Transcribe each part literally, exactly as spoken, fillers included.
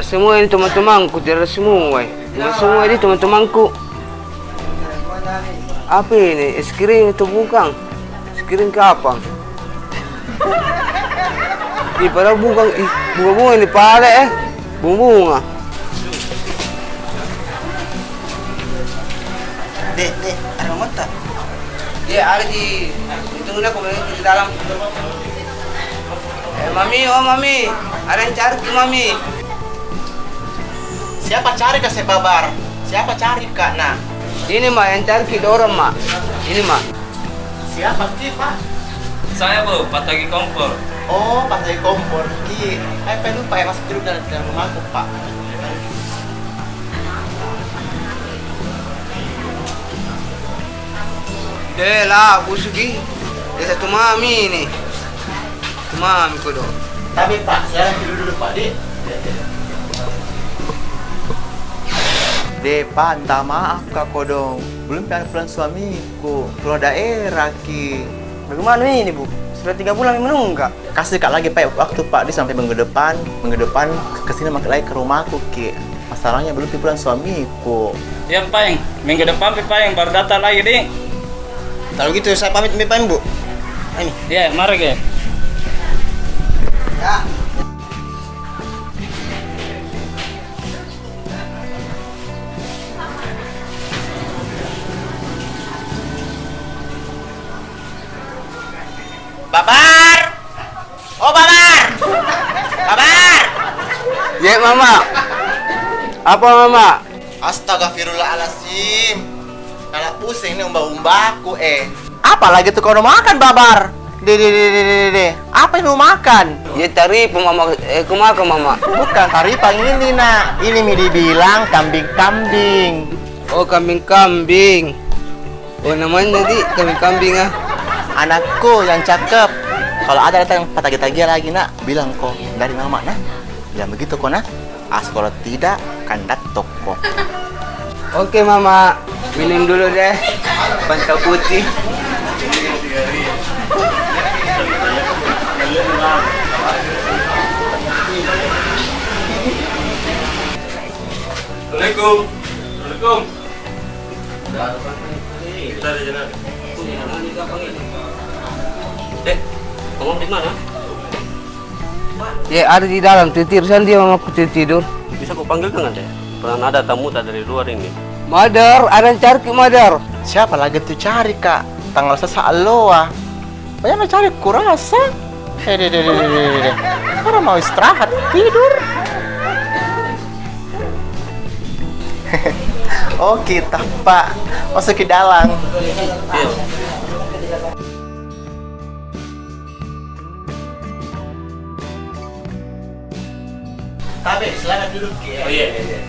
Semua ini teman-temanku, tidak ada semua, eh. Semua ini teman-temanku. Apa ini? Es krim itu bukan? Es krim kapang? Ih, padahal bukan, ih, bunga-bunga ini pale, eh. Bunga-bunga. Dek, dek, ada mamata? Iya, ada di, itu udah aku beli di dalam. Eh, Mami, oh, Mami, ada yang cari ki, Mami. Siapa cari ka, Seh Babar? Siapa cari ka, nah? Ini, Ma, yang cari ki dorong, Ma. Ini, Ma. Siapa ki, Pak? Saya, Bu, patagi kompor. Oh, patagi kompor. Iya. Saya lupa ya, masih hidup dalam, dalam rumahku, Pak. Deh lah, busuk ki. Dia satu Mami ini. Satu Mami kodong. Tapi, Pak, saya dulu, dulu, Pak, di. Deh, Pak, minta maaf ka kodong. Belum pi ada pulang suamiku. Keluar daerah ki. Bagaimana ini, Bu? Sudah tiga bulan menunggu ka. Kasih ka lagi, Pak, waktu, Pak, di sampai minggu depan. Minggu depan ke sini lagi ke rumahku ki. Masalahnya belum pi pulang suamiku. Iya, Paeng. Minggu depan pi, Paeng, baru datang lagi, di. Kalau gitu saya pamit mi, Paeng, Bu. Ini. Iya, mari ki. Ya. Babar! Oh, Babar! Babar! Ye, Mama. Apa, Mama? Astagfirullahaladzim. Kalau pusing ni umba-umbaku, eh. Apa lagi tu kau mau makan, Babar? Deh, deh, deh, deh, deh, deh. Apa yang mau makan? Ya, taripa, Mama. Eh, ku makan, Mama. Bukan taripa ini, Nak. Ini mi dibilang kambing-kambing. Oh, kambing-kambing. Oh, namanya di kambing-kambing, ah. Anakku yang cakep. Kalau ada datang patagi-tagi lagi, Nak, bilang ko dari Mama, nah. Bilang begitu ko, nah. Ah, kalau tidak, kandat toko. Oke, Mama. Minum dulu deh. Fanta putih. Assalamualaikum. Assalamualaikum. Kita ada jalan. Eh, ngomong di mana? Ya, ada di dalam, tidur sendiri, Mama, aku tidur. Bisa ku panggil kan, Ade? Pernah ada tamu tak dari luar ini? Madar, ada yang cari ki, Madar. Siapa lagi tu cari ka? Tanggal sesa alloa. Banyak na cari kurasa. Eh, deh, deh, deh. Orang mau istirahat, tidur. Oh, kita, Pak. Masuk ke dalam. Iya. Tabe, selamat duduk, ya. Oh, iya, iya, iya.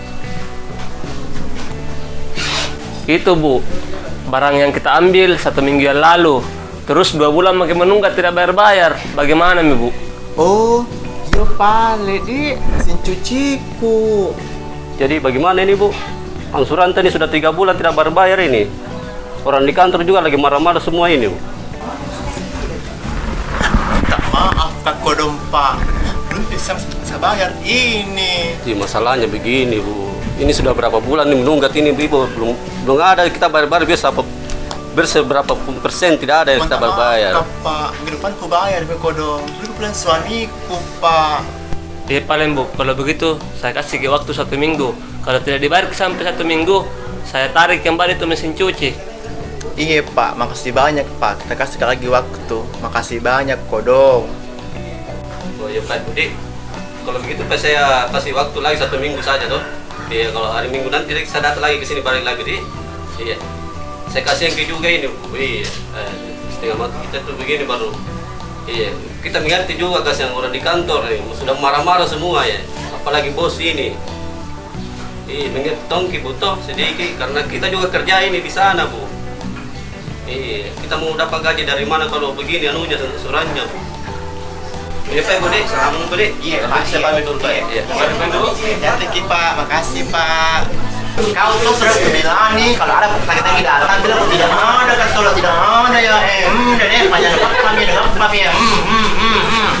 Itu, Bu, barang yang kita ambil satu minggu yang lalu. Terus dua bulan makin menunggak tidak bayar-bayar. Bagaimana mi, Bu? Oh, iyo pale, Dik. Mesin cuciku. Jadi bagaimana ini, Bu? Angsuran ta ini sudah tiga bulan tidak bayar-bayar ini. Orang di kantor juga lagi marah-marah semua ini, Bu. Minta maaf ka kodong, Pak. Belum bisa, bisa bayar ini. Ih, masalahnya begini, Bu. Ini sudah berapa bulan ini menunggak ini, Bu. Belum, belum ada kita bayar-bayar, biasa apa, biasa berapa pun persen tidak ada yang kita bayar-bayar. Minta maaf ka, Pak. Minggu depan ku bayar mi kodong. Belum pulang suamiku, Pak. Iya, pale, Bu. Kalau begitu, saya kasih ki waktu satu minggu. Kalau tidak dibayar sampai satu minggu, saya tarik kembali tu mesin cuci. Iya, Pak. Makasih banyak, Pak. Kita kasih ka lagi waktu. Makasih banyak, kodong. Oh, iya, Pak. Jadi, kalau begitu, Pak, saya kasih waktu lagi satu minggu saja, toh. Iya, kalau hari Minggu nanti, saya datang lagi ke sini, balik lagi, di. Iya. Saya kasihan ki juga ini, Bu. Iya. Eh, setengah mati kita tu begini baru. Iya. Kita mengerti juga, kasihan orang di kantor ni. Sudah marah-marah semua, ya. Apalagi bos ini. Iya, mengerti tong ki, Bu, toh, sedikit, karena kita juga kerja ini di sana, Bu. Iya, kita mau dapat gaji dari mana kalau begini anunya, angsurannya, Bu? Iya, Pak, Bu, Dek. Assalamualaikum, Bu, Dek. Iya, Pak, saya pamit dulu, Pak. Iya. Iya. Pamit dulu. Hati-hati ki, Pak. Makasih, Pak. Kau tuh sering bilang nih, kalau ada patagi-tagi datang, bilang, "Tidak ada, kan, kalau tidak ada, ya, eh, hmm, deh, deh, banyak apa kami, dengan apa kami, ya, hmm, hmm, hmm, hmm."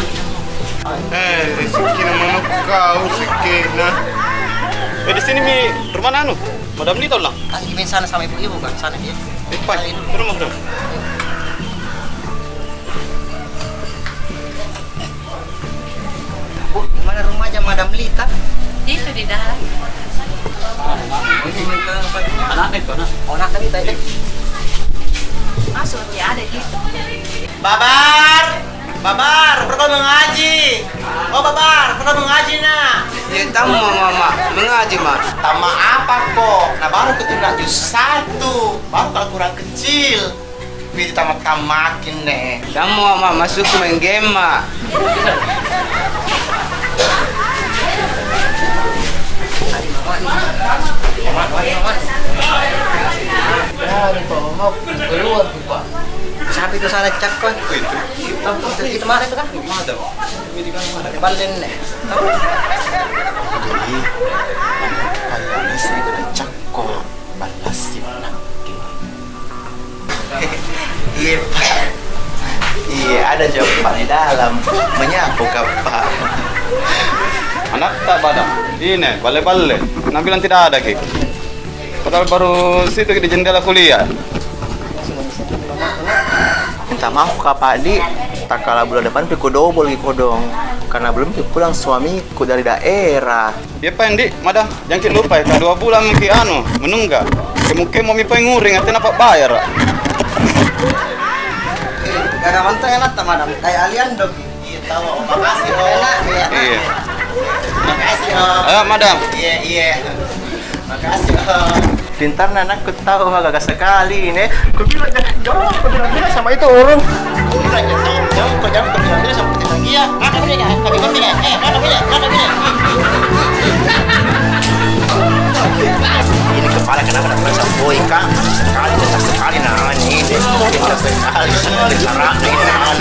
Eh, rezeki na mama Kau sikit nah. Eh, di sini mi rumah anu, Madam Lita ulang. Tadi main sana sama ibu-ibu kan, sana dia. Eh, pai, turun, turun. Bu, di mana rumahnya Madam Lita? Itu di dalam. Anaknya itu, anak. Oh, anak tadi, tadi. Masuk, ya, ada di. Babar! Babar, perlu mengaji. Oh, Babar, perlu mengaji, nak. Ya, tama, Mama. Mengaji, Ma. Tama apa ko? Nah, baru keturunan juz satu. Baru kalau kurang kecil. Pi tamat-tamatin deh. Kamu ama masuk main game, Ma. Siapa itu sana cakko? Itu. Itu, itu mana itu kan? Ada. Balen deh. Jadi, kayak bisa cakko. Balas si anak. Iya, Pak. Iya, ada juga Pak di dalam. Menyapu kah, Pak? Anak tak pada. Ini, balle-balle. Nah, bilang tidak ada, Ki. Padahal baru situ di jendela kuliah. Minta maaf, Kak Pak Di. Tak kala bulan depan pi ku dobol lagi kodong. Karena belum pi pulang suamiku dari daerah. Iya pa, Ndi, Madam, jangki lupa ya, ka dua bulan mungkin anu, menungga. Kemo-kemo mi pa nguring, ate napa bayar. Gak mantap enak tak, Madam? Kayak Aliando. Iya, tahu. Makasih, Om. Enak, iya. Iya. Makasih, Om. Ayo, Madam. Iya, iya. Makasih, Om. Pintarnya anakku tahu, gagah sekali ini. Kubilang, jangan, jangan, kubilang, bilang sama itu orang. Kubilang, jangan, jangan, jangan, kubilang, bilang sama itu lagi ya. Mana punya, kami ngerti nggak? Eh, mana punya, mana punya? Ini kepala kenapa ada perasaan boy, Kak? Sekali, sekali, nah, ini, ini, sekali, sekarang, ini, nah.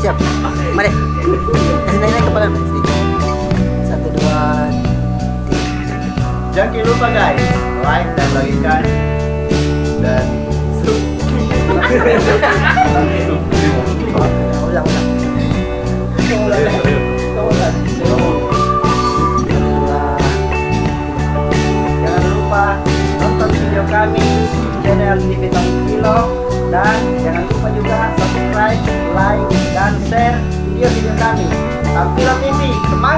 Siap. Mari. Kasih naik, naik kepala sedikit. Satu, dua, tiga. Jangan lupa, guys, like dan bagikan dan sub-, ulang, ulang. Ulang, ulang. Jangan lupa nonton video kami di channel T V Tongkilo, dan jangan lupa juga subscribe, like, dan share video-video kami. Tongkilo T V, semangat!